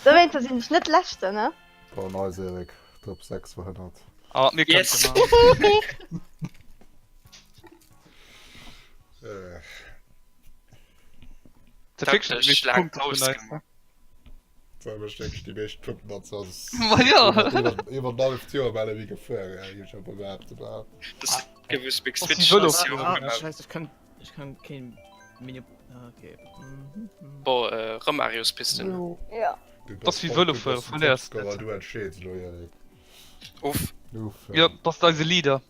A: Dowéinster sinn ech net Leschten, ne?
D: Oh, nice, Erik. Top 6 verhënnert.
B: Ah, mir
C: Yes.
B: könnte man.
D: Äh.
B: Der Fiction
C: Taktesch laang Paus gemaach.
D: Dat war wierklech déi meescht Punkten an soss.
B: Ma ja.
D: Iwwer iwwer en halleft Joer bal ewéi gefuer, ja, géif ech awer behaapten. Ja.
C: Das gewuss Big
B: Ass
C: Switch
B: wie Vëlo
C: ass jo
E: Ah,
C: gemaach.
E: scheiße, ich kann, ich kann kein Mini. Ah, okay. Mhm.
C: Bon, äh, rëm Marios-Pisten.
A: Ja.
D: Du
B: Das
D: bass
B: wie
D: top-
B: Vëlo
D: du
B: fueren,
D: bass den
B: verléiers
D: Topscorer,
B: net.
D: Du entscheeds elo, Yannick.
C: Uff.
D: Uff,
B: Ja, bass eise Leader.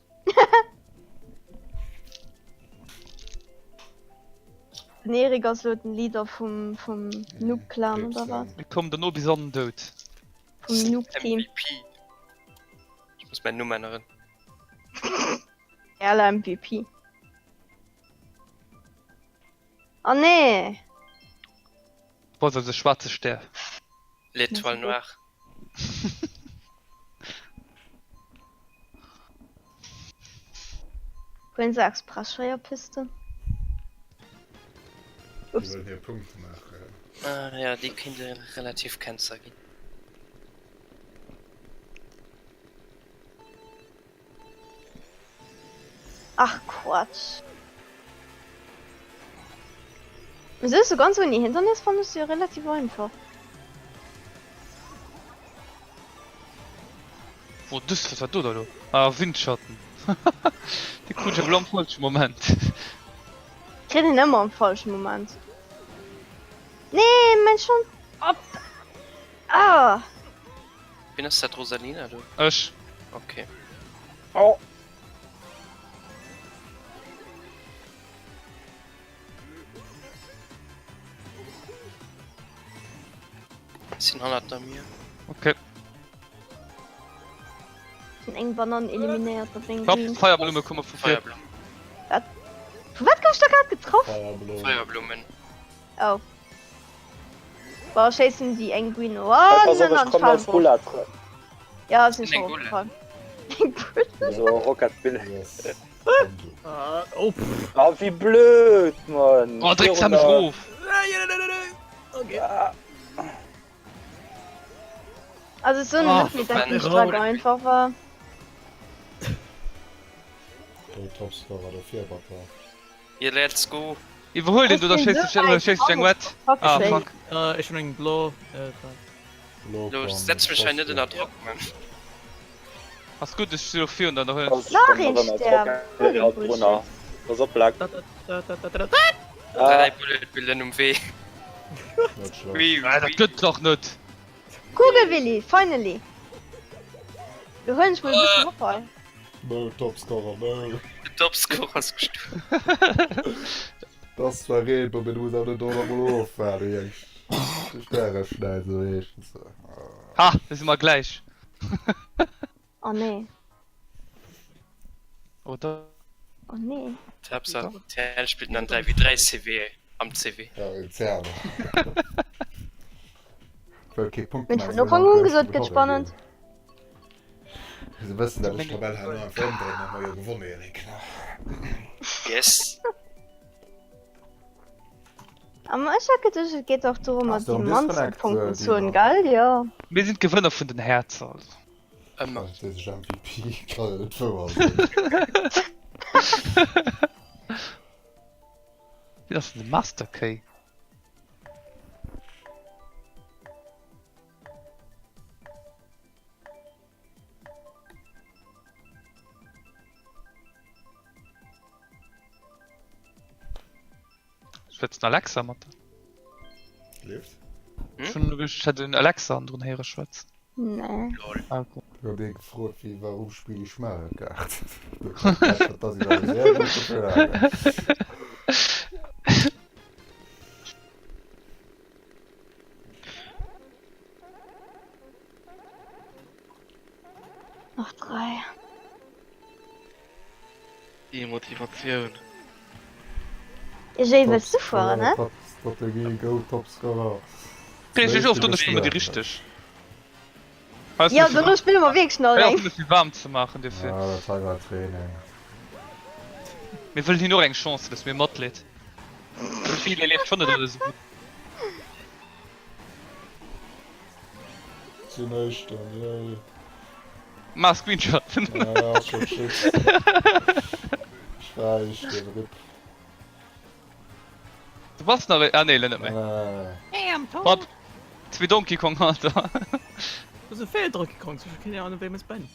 A: Den Erik ass lo den Leader vum, vum Noob Clan oder wat?
B: Mir kommen derno bis an den Doud.
A: Vum Noob Team.
C: MVP. Ich muss meinen Numm änneren.
A: Erler MVP. Oh nee!
B: Bass eise schwaarze Stär.
C: L'Etoile Noire.
A: Huelen se express schwéier Pisten?
D: Déi
A: Ups.
D: wëllen hir Punkte maachen.
C: Ah ja, déi kéinte relativ Cancer ginn.
A: Ach Quatsch. Wieso ist so ganz ohne Hindernis fand ich sie ja relativ einfach.
B: Wo dës, wat war do da lo? Ah, Windschatten. Dee krut ech awer lo am falsche Moment.
A: Kritt een ëmmer am falsche Moment. Nee, mein schon op. Ah!
C: Wien ass dat Rosalina do?
B: Ech.
C: Okay.
F: Oh.
C: Sinn hannert der mir.
B: Okay.
A: Hun eng Banann eliminéiert mat mengem
B: Hopp,
A: Green.
B: Feierblumme komme vu vir.
C: Feierblumm.
A: Wat? Vu wat gouf ech da grad getraff?
D: Feierblumm.
C: Feierblummen.
A: Oh. Boah, schéissen déi eng Green. Oh,
F: Hey, pass
A: nein,
F: op, ech
A: nein,
F: kommen als
A: Fallbruch.
F: Bullet zrëck.
A: Ja, sinn
C: Eng
A: schon
C: Bullet.
A: opgefallen. Eng Bullet.
F: So Rocket Bill.
D: Yes. Komm du.
E: Ah, oh, pff.
F: Ah, wéi blöd, Mann.
B: Oh, dréck se mech rof.
E: Okay.
F: Ah,
A: Also ech soen
E: Oh,
A: net méi, dat
C: Mann.
A: déi Streck einfach war.
D: Go Topscorer dofir, Bakker.
C: Yeah, let's go.
B: Iwwerhuel den do, da
A: Ech sinn
B: schéisst
A: sou
B: ech,
A: wäit
B: schéisst ech eng
A: hannert
B: wett.
A: Fuck
B: Ah,
A: sake.
B: fuck.
E: Äh, ech hunn eng blo. Äh, da.
D: Lo
C: Lo
D: komm,
C: setz mech hei net ënner
D: Topscorer.
C: Drock, Mann.
B: Ass gutt, ech si lo virun der, da huelen
F: also,
B: ech.
F: ich
A: Nach
F: komm
A: een
F: erëm als
A: Stern.
F: Rocket
A: Holy
F: Bill haut
A: Bullshit.
F: drunner. Pass op, Black.
E: Da, da, da, da, da, da, da.
F: Ah,
C: Dräi Bullet Billen um Wee.
D: Net schlecht.
C: Wee,
B: Ah, dat
C: wee.
B: gëtt dach net.
A: Kugelwilli, finally! Lo huelen ech mol e bëssen op hei.
D: No, Topscorer, no.
C: De Topscorer ass gestuerwen.
D: Dat ass zwar Reebou, mee du muss awer net 100 mol offalen, wéi eng Stäreschnäiz, esou heescht se.
B: Ha, lo si mer gläich.
A: Oh nee.
B: Oder?
A: Oh nee.
C: Haaptsaach rtl spillt an 3 wéi 3 CW am CW.
D: Ja, en Zerber. Wëll kee Punkt
A: Hun
D: maachen,
A: vun Ufank un gesot gëtt spannend.
D: Se wëssen dat ech d'Tabell herno einfach ëmdréinen, hu mer jo gewonnen, Eric, ne?
C: Yes.
A: Am ech hat geduecht et geet och dorëmmer
D: Ass do
A: déi
D: en
A: mannsten
D: Disconnect,
A: Punkten ze hunn,
D: Dino?
A: gell? Jo.
B: Mir sinn d'Gewënner vun den Häerzer, also.
C: Ëmmer.
D: Dat weess ech MVP kann jo net wouer sinn.
B: Wien ass denn de Master Key? Schwätzt den Alexa mat der?
D: Leeft?
C: Hm?
B: Schon ech hätt den Alexa an drun héiere schwätzen.
A: Nee.
C: Lol.
B: Ah, okay.
D: Du huet ee gefrot wéi warum spiel ich Mario Kart? Dat ass iwwer eng sehr gute Frage.
A: Nach 3.
G: Déi Motivatioun.
A: Jay, wëlls du fueren, ne?
D: Top Strategie, go Topscorer.
B: Reg dech of, dono spille mer déi richteg. Hei ass
A: Jo,
B: net fir
A: dono spille mer wierklech nach
B: hei ass
A: eng.
B: net fir waarm ze maachen, dofir.
D: Ah, dat hei war Training.
B: Mir wëllen hinnen och eng Chance, dass mir Matleed. De File leeft schonn net alles esou gutt.
D: Sinn éischten, yay.
B: Maach Screenshot.
D: Ja, ass schon geschickt. Ech war éischten, rip.
B: Du bass nach, ah nee, lo net méi.
D: Nee.
B: Hopp, zwee Donkey Kong Halter.
E: Do sou vill Donkey Kongs, ech hu keng Ahnung wéi muss ben.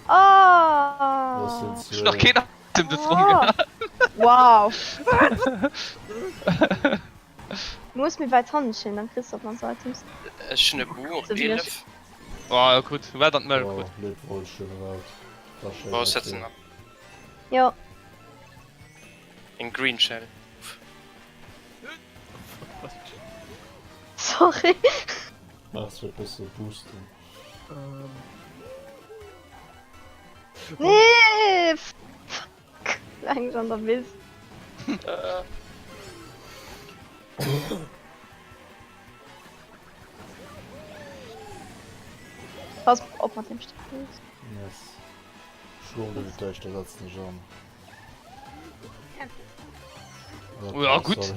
A: Oh.
B: Ech hun nach keen Item dës Ronn gehat.
A: Wow. Du muss méi wäit hannen stinn, dann kriss du op mannst Items.
C: Ech hunn e Buu op 11.
B: Oh ja gutt, wat an d'Mëll krut.
D: Oh, lebt wohl, schöne Welt. War schéin
C: Wou
D: mat
C: setzen
D: dir.
C: nach?
A: Jo.
C: Eng Green Shell.
A: Sorry.
D: Machs fir bësse boosten.
A: Nee! Fuck! Eng ech an der Wiss. Pass op mat dem Stachel.
D: Yes. Schloen du fir d'éischt, da setzen ech an.
B: Oh ja, gutt.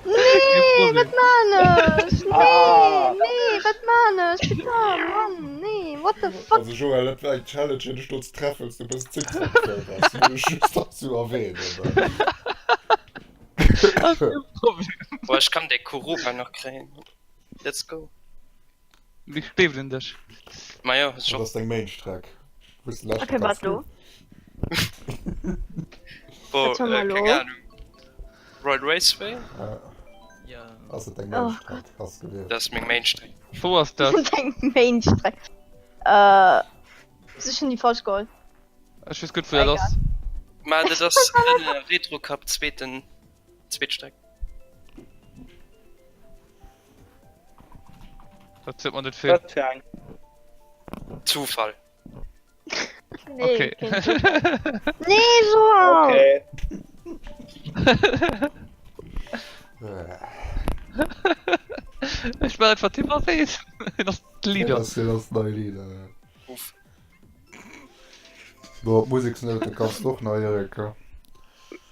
A: Nee, wat maan ech? Nee, nee, wat maan ech? Putain, Mann, nee, what the fuck?
D: Also Joël, dat war eng Challenge fir dech do ze treffen, wou s du e bëssen Zickzack geféiert has. Wëll ech just nach sou erwähnen.
C: Boah, ech kann dee Kuruba nach kréien. Let's go.
B: Mir gleewen un dech.
C: Ma jo, ech
D: Dat
C: och.
D: ass deng Mainstreck. Wou's de leschte
A: Okay,
D: ganz
A: wat lo?
D: gutt.
C: Boah,
A: Wat hu mer
C: äh,
A: lo?
C: keng Ahnung. Royal Raceway?
D: Ja.
E: Ja.
D: Ass et deng
A: Oh
D: Mainstreck? Hast gewielt.
C: Dat ass meng Mainstreck.
B: Wou ass dat?
A: Deng Mainstreck. Äh, ech hunn déi falsch geholl.
B: Ech weess gutt wou dat ass.
C: Ma dat ass den Retro Cup zweeten, zweet Streck.
B: Dat seet mer net vill.
F: Wat fir eng?
C: Zufall.
A: Nee,
B: Okay.
A: keen Zufall. Nee, Joao!
F: Okay.
B: Ech war einfach Thema Wees. Dat ass d'Leader.
D: Dat ass dat neie Leader, ja.
C: Uff.
D: Bon, d'Museksnoute kanns du och nach héieren.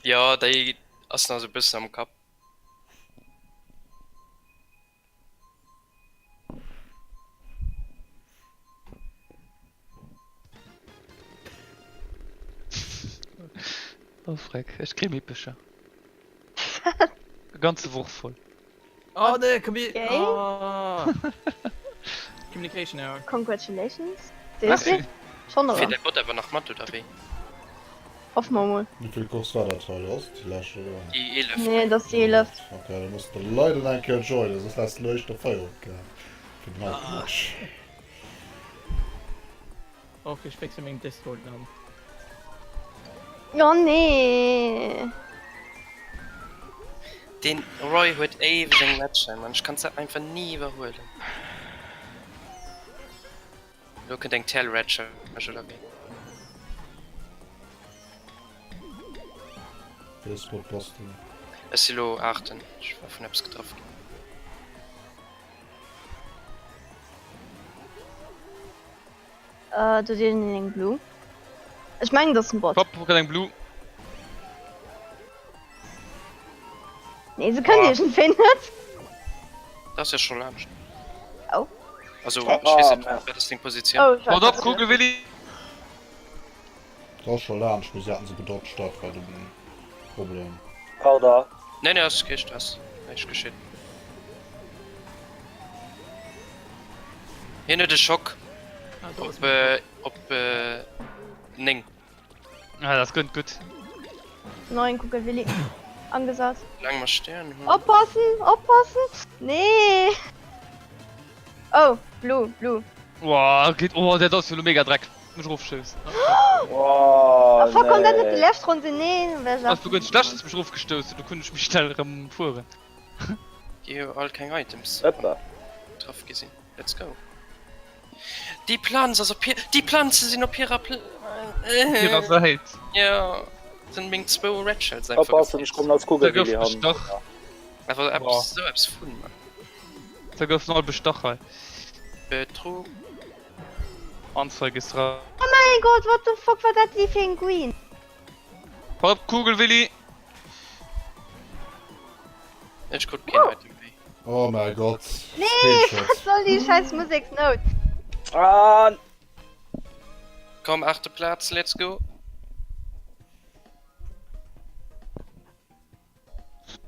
C: Jo, déi ass nach esou e bëssen am Kapp.
B: Oh freck, ech kréie Mippecher. E ganze Woch voll.
E: Oh nee, Commu
A: Okay.
E: oh. Communication error.
A: Congratulations. Seriously? Schon
C: Fiert
A: oder?
C: däi Bot awer nach mat oder wéi?
A: Hoffen mer mol.
D: Wéi vill Course war dat hei? Ass et déi lescht oder?
C: Déi 11.
A: Nee, dat ass déi 11.
D: Ok, da muss de leider eng Kéier joinen, soss häss de elo éischter Feierowend gehat fir den heiten Match.
E: Ok, ech fixe meng Discord Namen.
A: Oh nee.
C: Deen Roy huet éiweg eng Matcher, Mann, ech kann se einfach ni iwwerhuelen. Lo kënnt eng Tail Recharge oder wéi?
D: Wéi Spot bass du?
C: Ech si lo aachten, ech war vun eppes getraff ginn.
A: Äh, do huet iergendeen eng Blue. Ech mengen, dat ass en Bot.
B: Hopp, huet eng Blue.
A: Nee, se kënnt iergendwéi net.
C: Dat ass jo scho laanscht.
A: Oh.
C: Also, ech weess net, wat ass deng Positioun?
A: Oh, ich
B: Mat
A: weiß
B: op, Kugel Willi!
D: Dat ass scho laanscht, mee si haten se gedodged, dat war de Problem.
F: Pardon.
C: Nee, nee, ass kee Stress. Näischt geschitt. Hien huet e Schock op, op 9.
B: Ah, das gënnt gutt.
A: Neuen Kugelwilli angesat.
C: Solange mer Stern hunn.
A: Oppassen, oppassen! Nee! Oh, blue, blue.
B: Wow, geht, oh, dat ass jo lo mega Dreck. Mech erofstoussen.
F: Oh,
A: Oh fuck, konnt dat net déi
F: nee.
A: lescht Ronn sinn? Nee, dann wär ech
B: Ass du ganz schlecht, dass mech erofgestouss huet, do konnt ech méi schnell erëm fueren.
C: Gi jo all keng Items.
F: Hopla.
C: Getraff gi sinn. Let's go. Déi Planz ass op hir, déi Planze sinn op hirer Pl
B: Hirer Säit.
C: Jo, sinn meng zwou Red Shells einfach
F: Oppassen, ech kommen als
B: Da gouf
F: Kugelwilli han.
B: bestach.
C: Awer eppes, sou eppes vun, Mann.
B: Da goufen all bestach hei.
C: Betrug.
B: Anzeig ist ra.
A: Oh mein Gott, what the fuck war dat fir eng Green?
B: Hopp, Kugelwilli!
C: Ech krut keen Item méi.
D: Oh mäi Gott.
A: Nee, wat soll déi scheiß Museksnout?
F: Ah,
C: Komm, achte Platz, let's go.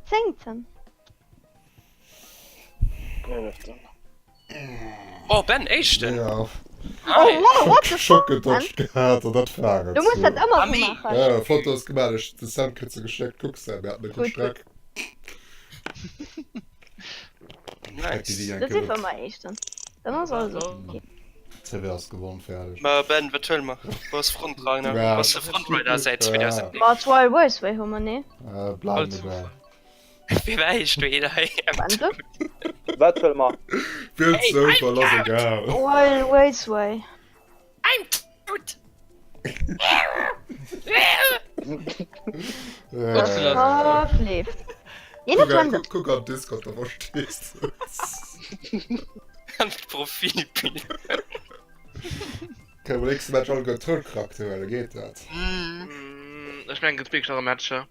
A: Zéngten.
C: Oh, Ben, éischten!
D: Ja.
A: Oh wow, what the
D: Schock
A: fuck,
D: gedodged
A: Ben?
D: gehat an dat war et.
A: Du muss dat ëmmer
C: Ami.
A: sou maachen.
D: Ja, Foto ass gemaach, ech de Sam kritt se geschéckt, kuck Sam, mir haten e gutt
A: Gutt, gutt.
D: Streck. Streck déi
C: Nice.
D: déi
A: Dat
D: eng
A: si
D: Kéier huet.
A: ëmmer éischten. Dann ass alles ok.
D: CV ass gewonn, fäerdeg.
C: Ma Ben, wat huele mer? Du bass Frontrunner,
D: Ja.
C: du bass de Frontrider säit 2009.
A: Ma d'Wild West Way hu mer, nee?
D: Äh, bleiwen dobäi.
C: Wie war ich du eh hei?
A: Warte.
F: Wat wëlle mer?
D: Wiel Zoufall, ass egal.
A: Wild West Way.
C: I'm tot!
D: Äh,
A: Fuck, leeft. Jee, net
D: Kuck,
A: random.
D: kuck, kuck am Discord, da verstees du es.
C: An d'Profilbild.
D: Kënne mer nächste Match alleguer Trollcharakter huelen, geet dat?
G: Mm, ech mengen, gëtt wierklech nach e Match, ja.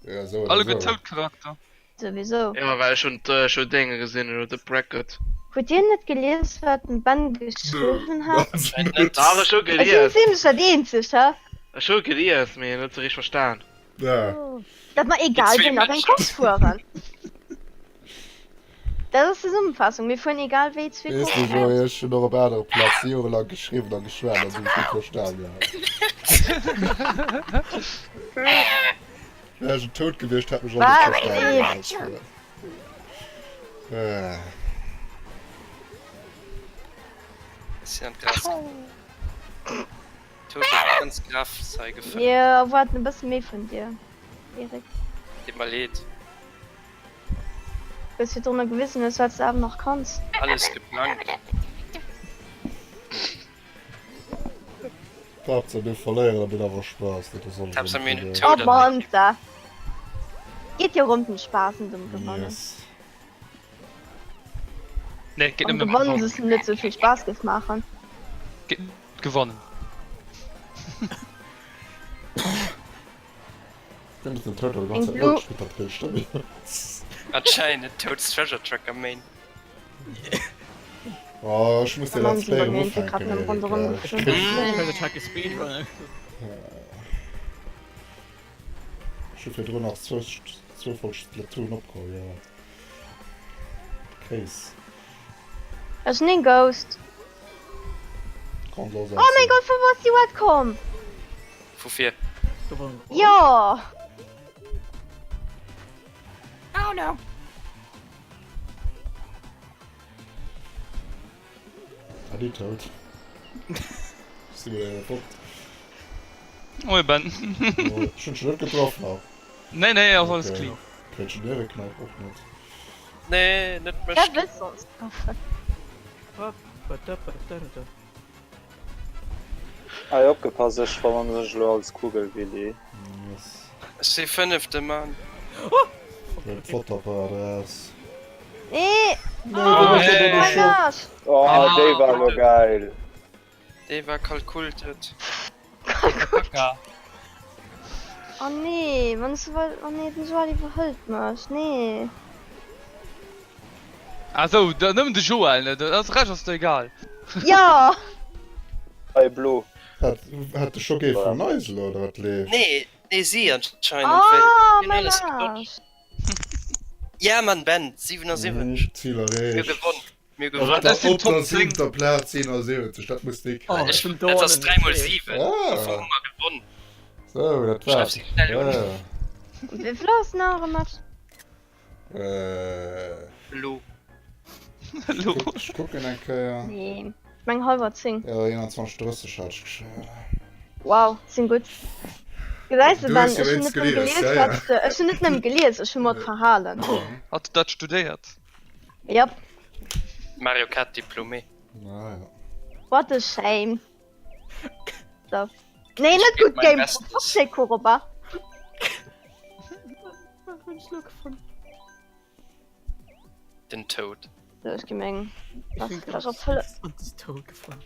D: Ja, sou oder
B: Alleguer
D: sou.
B: Toad-Charakter.
A: Souwisou.
G: Ja, well ech hunn ech hunn Dénge gesinn, elo de Bracket.
A: Hutt dir net gelies wat den Ben geschriwwen hat?
G: Dach, ech hu
A: Ech sinn
G: gelies.
A: zimlech dat eenzegt, hä?
G: Ech hu gelies, mee net sou richteg verstan.
D: Ja.
A: Dat mer egal
C: Déi zwee
A: wien nach eng
C: Matcher.
A: Course fueren. Dat ass d'Zesummenfassung, mir fueren egal wéi zwee
D: Weess de
A: Coursen
D: Joé,
A: aus.
D: ech hunn och op anere Plaze jorelaang geschriwwen a geschwat an si mech net verstan gehat. Wär ech en Toad gewiescht, hätt mech och net
A: Wat?
D: verstan
A: Nee.
D: gehat. Äh.
C: Ech sinn an d'Gras gefall. Toad huet ganz Gras hei gefëllt.
A: Mir erwaarden e bësse méi vun dir, Eric.
C: Deet mer leed.
A: Hues virdrunner gewisen hues wat s de awer nach kanns.
C: Alles geplangt.
D: Haaptsaach mir verléieren a mir hunn awer Spaass, dat ass alles
C: Haaptsaach mir hunn en
D: erëm
C: Toad
A: Oh
C: an
A: Mann, da geet jo rëm den Spaass net ëm Gewannen.
D: Yes.
B: Nee, et geet
A: Am
B: nëmmen ëm
A: Gewannen
B: Gewannen.
A: soss net sou vill Spaass géif maachen.
B: Geet nëmmen ëm Gewannen.
D: Kënnt den Turtle
A: Eng
D: ganz Zäit
A: Blu.
D: matgespillt hat, kritt Stëmm.
C: Anscheinend Toad's Treasure Tracker Main.
D: Oh, ech muss
A: Oh
D: de
A: Mann,
D: Let's
A: si bei
D: Play
A: mir
D: erëm
A: irgendwie grad
D: ufänken,
A: nëmme
D: Erik.
A: ronderëm
D: Ech
A: geflunn.
D: kritt.
E: Treasure Tracker Speedrunner.
D: Ech hu virdrun nach zwou zwou Folg Splatoon opgeholl, jo. Kéis.
A: Ech sinn een Ghost.
D: Kann se
A: Oh mäi
D: ersetzen.
A: Gott, vu wou ass déi Welt komm?
C: Vu vir.
A: Jo!
E: Oh no!
D: Adi tot. Si mir fort.
B: Moie Ben.
D: Ech hunn schon net getroff nach.
B: Nee nee, ass alles clean.
D: Kritt schon Erik nach och net.
C: Nee, net mech.
A: Wer wëllt sonst treffen?
F: Hei opgepasst, ech verwandelen mech elo als Kugelwilli.
D: Yes.
C: Ech si fënnefte Mann.
D: Huet d'Fotterbar raus.
A: Nee!
D: Nee, du hues
B: nee.
D: awer
A: Mein
D: scho.
A: Arsch!
F: Oh, déi war elo geil.
C: Déi war kalkultet.
B: Kaka.
A: Oh nee, wann ech sou weit. Oh nee, den Joël iwwerhëlt mech. Nee.
B: Ah sou, nëmmen de Joël, ne? De Rescht ass der egal.
A: Jo!
F: Hei blo.
D: Hat, hat de Schock ee vun eis elo, oder wat leeft?
C: Nee, nee si anscheinend, well
A: Oh,
C: mir hunn
A: mein
C: alles gedodged.
A: Arsch!
C: Ja Mann Ben, 77.
D: Ziel
C: Mir hu
D: erreecht.
C: gewonn. Mir hu
D: Op
C: gewonn.
D: der,
B: Ech sinn
D: op der
B: Top 10.
D: siwenter Plaz 77, dat muss déck
E: Oh,
D: kréien.
E: ech hunn
C: Dat ass
E: Dornen
C: 3 mol
E: gefeelt.
C: 7. Dofir
D: Ah,
C: hu mer gewonn.
D: sou, dat
C: Schreif
D: war's.
C: si schnell un.
D: Ja.
A: Wéi vill ass nach am Match?
D: Äh,
C: Elo.
B: Elo.
D: ech kucken eng Kéier.
A: Nee, ech meng hallwer 10.
D: Ja, 21,30 hat ech geschriwwen.
A: Wow, sinn gutt. Gesäis de
D: Du
A: Ben,
D: hues jo
A: ech hunn
D: eens
A: net nëmme
D: gelies,
A: gelies,
D: ja, ja.
A: wat de, ech hunn net nëmme gelies, ech hu mer et verhalen.
B: Hat dat studéiert?
A: Jop.
C: Mario Kart Diplomé.
D: Ah, ja.
A: What a shame. So. Nee, net gutt
C: Mein
A: Game.
C: Bestes.
A: Fuck sake, Kuroba.
E: Wat hunn ech lo gefonnt?
C: Den Toad.
A: So, ech gi meng
E: Ech hunn
A: Waasserfläsch opfëllen.
E: 20 Toad gefonnt.